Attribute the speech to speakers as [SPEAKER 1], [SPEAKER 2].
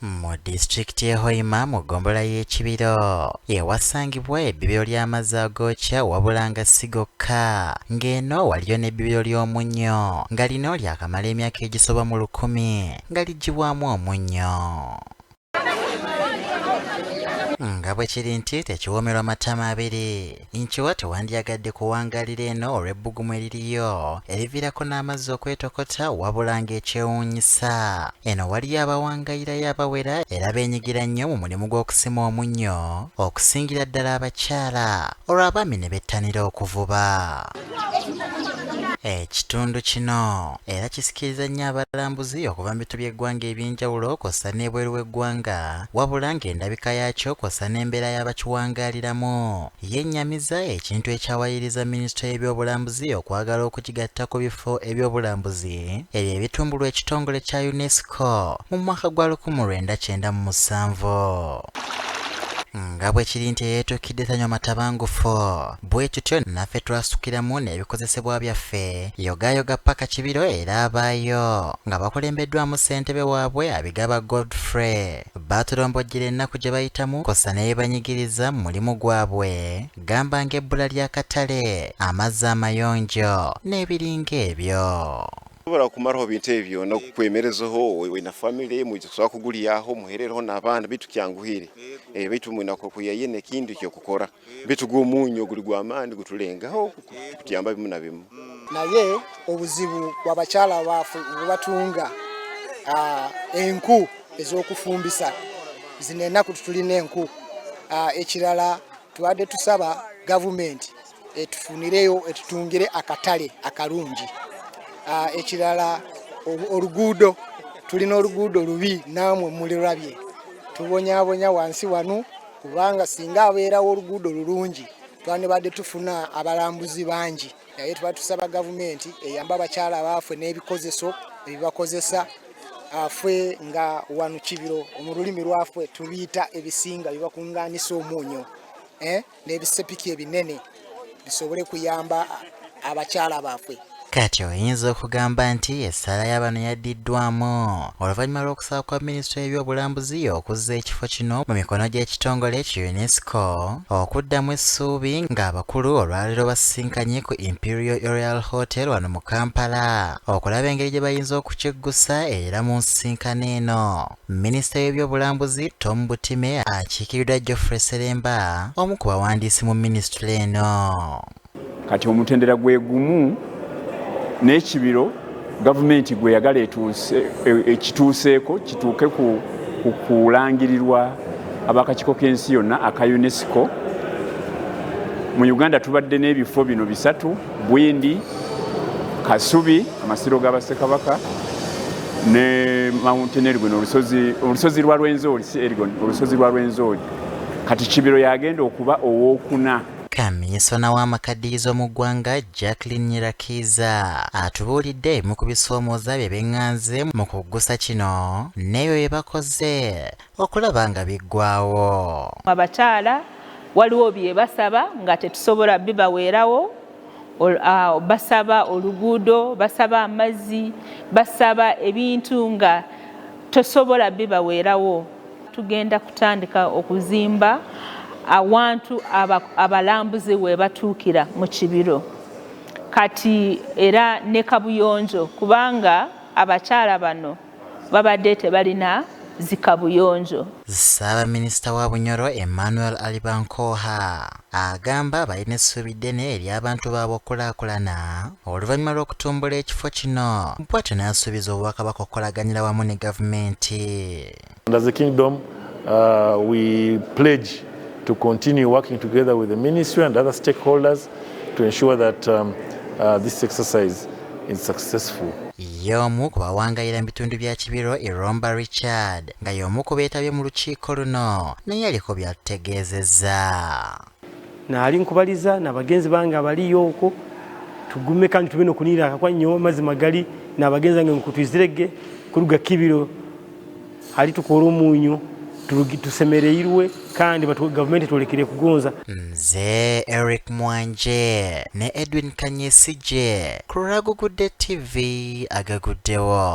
[SPEAKER 1] Mu disitulikiti y'e Hoima mu ggombolola y'e Kibiro ye wasangibwa ebbibiro ly'amazzi agookya, wabula nga si gokka, ng'eno waliyo n'ebbibiro ly'omunnyo nga lino lyakamala emyaka egisoba mu 1000 nga liggyibwamu omunnyo. Nga bwe kiri nti tekiwoomerwa matama abiri, nkiwa tewandyagadde kuwangaalira eno olw'ebbugumu eririyo eriviirako n'amazzi okwetokota. Wabula ng'ekyewuunyisa, eno waliyo abawangayirayo abawera era beenyigira nnyo mu mulimu gw'okusima omunnyo, okusingira ddala abakyala, olwo abaami ne bettanira okuvuba. Ekitundu kino era kisikiriza nnyo abalambuzi okuva mu bitundu by'eggwanga eby'enjawulo kw'ossa n'ebweru w'eggwanga, wabula ng'endabika yaakyo kw'ossa n'embeera y'abakiwangaaliramu yennyamiza, ekintu ekyawayiriza minisitule y'ebyobulambuzi okwagala okukigatta ku bifo ebyobulambuzi ebyo ebitumbulwa ekitongole kya UNESCO mu mwaka gwa 1997. Nga bwe kiri nti eyeetuukidde tanywa matabangufu, bwe tutyo naffe twasukiramu n'ebikozesebwa byaffe yogaayoga paka Kibiro, era abaayo nga bakulembeddwamu ssentebe waabwe Abigaba Godfrey baatulombojjera ennaku gye bayitamu kw'ossa ne banyigiriza mu mulimu gwabwe, gamba ng'ebbula ly'akatale, amazzi amayonjo n'ebiringa ebyo.
[SPEAKER 2] Sobola kumaraho bintu ebyo byona okukwemerezaho wena family, musobola kugulyaho, muherereho n'abaana, bitu kyanguhire, bitu mwina kuyayina ekindi kyokukora, bitu gw'omunyo guli gw'amaani gutulengaho kutuyamba bimu na bimu.
[SPEAKER 3] Naye obuzibu bw'abakyala baffe bwebatunga enku ez'okufumbisa, zino ennaku tutulina enku. Ekirala tubadde tusaba gavumenti etufunireyo, etutungire akatale akalungi. Ekirala oluguudo, tulina oluguudo lubi, naamwe mulirabye, tubonyabonya wansi wano, kubanga singa abeerawo oluguudo lulungi twandibadde tufuna abalambuzi bangi. Naye tuba tusaba gavumenti eyambe abakyala baffe n'ebikozeso ebibakozesa affe, nga wano Kibiro mu lulimi lwaffe tubiyita ebisinga bibakunganisa omunyo, n'ebisepiki ebinene bisobole kuyamba abakyala baffe.
[SPEAKER 1] Kati oyinza okugamba nti essaala y'abano yaddiddwamu oluvannyuma lw'okusaba kwa minisitule y'ebyobulambuzi okuzza ekifo kino mu mikono gy'ekitongole ki UNESCO okuddamu essuubi, ng'abakulu olwaleero basisinkanye ku Imperial Royal Hotel wano mu Kampala okulaba engeri gye bayinza okukiggusa. Era mu nsisinkano eno, minisita w'ebyobulambuzi Tom Butime akiikiriddwa Geoffrey Seremba, omu ku bawandiisi mu minisitule eno.
[SPEAKER 4] Kati omutendera gwe gumu n'Ekibiro gavumenti gweyagala ekituuseeko kituuke ku kulangirirwa abakakiiko k'ensi yonna aka UNESCO. Mu Uganda tubadde n'ebifo bino bisatu: Bwindi, Kasubi, amasiro g'Abassekabaka, ne Mountain Elgon, olusozi lwa Rwenzori, si Elgon, olusozi lwa Rwenzori. Kati Kibiro yagenda okuba owokuna.
[SPEAKER 1] Kaminsona w'amakaddiyizo mu ggwanga Jacqueline Nyirakiiza atubuulidde ebimu ku bisoomooza bye beŋŋanze mu kuggusa kino n'ebyo bye bakoze okulaba nga biggwawo.
[SPEAKER 5] Abakyala waliwo bye basaba nga tetusobola bibaweerawo. Basaba oluguudo, basaba amazzi, basaba ebintu nga tosobola bibaweerawo. Tugenda kutandika okuzimba awantu abalambuzi we batuukira mu Kibiro kati, era ne kabuyonjo, kubanga abakyala bano babadde tebalina zikabuyonjo.
[SPEAKER 1] Ssaabaminisita wa Bunyoro Emmanuel Alibankoha agamba balina essuubi ddene eri abantu baabwe okulaakulana oluvannyuma lw'okutumbula ekifo kino, bw'atyo n'asuubiza Obwakabaka okukolaganira wamu ne gavumenti.
[SPEAKER 6] And as a kingdom, we pledge to continue working together with the ministry and other stakeholders to ensure that this exercise is successful.
[SPEAKER 1] Ye omu ku bawangayira mu bitundu bya Kibiro, Iromba Richard, nga y'omu ku beetabye mu lukiiko luno, naye aliko byatutegeezezza.
[SPEAKER 7] Naali nkubaliza nabagenzi bange abaliyo okwo, tugume kandi tube nokunira akakwa nnyo. Amazima gali nabagenzi bange nkutwizirege kuruga Kibiro hali tukora omunyu, tusemereirwe kandi gavumenti twolekere kugonza.
[SPEAKER 1] Nze Eric Mwanje ne Edwin Kanyesije ku Lwagugudde TV, agaguddewo.